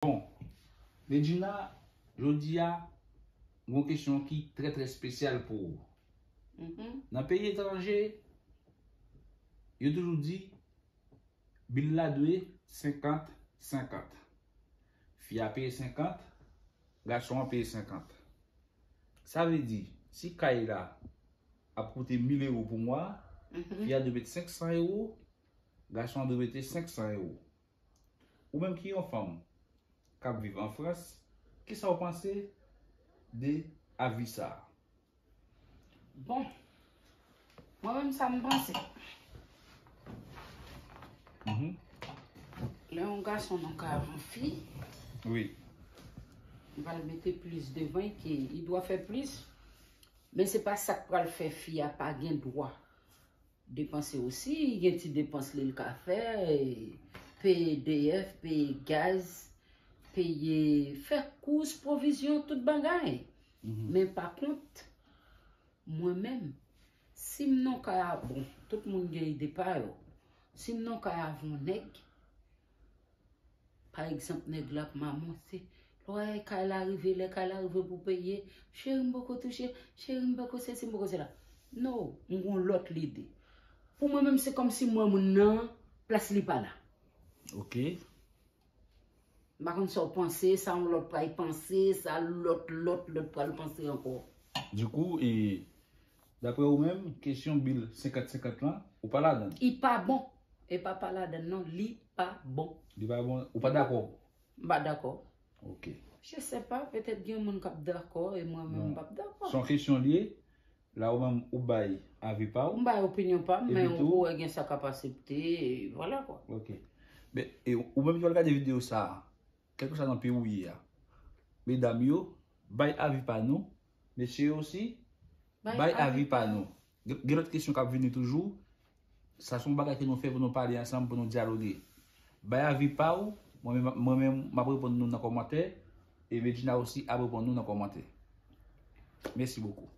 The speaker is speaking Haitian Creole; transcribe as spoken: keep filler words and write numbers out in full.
Bon, Medjina, jodi a, m gen yon kesyon ki trè, trè espesyal pou ou. Nan peyi etranje, yo toujou di, bil la dwe senkant senkant. Fi a peye senkant, gason an peye senkant. Sa vle di, si kay la ap koute mil ewo pou mwa, fi a dwe mete senk san ewo, gason an dwe mete senk san ewo. Ou menm ki yon fanm k ap viv an Frans, kisa w panse de avi sa a? Bon, mwen menm sa m panse. Lè yon gason nan kay yon fi, Wi. m pral mete plis devan ke li dwa fè plis. Men se pa sa k pral fè fi a pa gen dwa depanse osi, gen ti depans li l ka fè, peye D F, peye gaz, peye fè kous, pwovizyon, tout bagay. Men pa kont, mwen menm, si m nan kay a, bon, tout moun gen ide pa yo. Si m nan kay avè yon nèg, pa egzanp, nèg la ap mamonse. Lè kay la rive, lè kay la rive pou peye, cheri m poko touche, cheri m poko sesi, m poko sela. No, m gon lòt lide. Pou mwen menm, se kòmsi mwen moun nan, plas li pa la. Ok. M pa konn sa w panse, sa yon lòt pral panse, sa lòt, lòt, lòt pral panse ankò. Dikou, e, daprè ou menm, kesyon bil senkant senkant lan, ou pa ladann? Li pa bon. E pa pa ladann non, li pa bon. Li pa bon, ou pa dakò? M pa dakò. Ok. Je sais pas, petèt gen moun k ap dakò e mwen menm m p ap dakò. Se yon kesyon li ye, la ou menm ou bay avi pa w. M bay opinyon pa m, men ou wè gen sa k ap asepte, e vwala kwa. Ok. Men, e ou menm ki pral gade videyo sa a, kèlkeswa nan peyi ou ye a, medam yo, bay avi pa nou, mesye yo osi, bay avi pa nou. Gen gen lòt kesyon k ap vini toujou. Sa se yon bagay ke nou fè pou nou pale ansanm, pou nou dyaloge. Bay avi pa w, mwen menm, mwen menm, m ap reponn nou nan kòmantè, e Medjina osi ap reponn nou nan kòmantè. Mèsi bokou.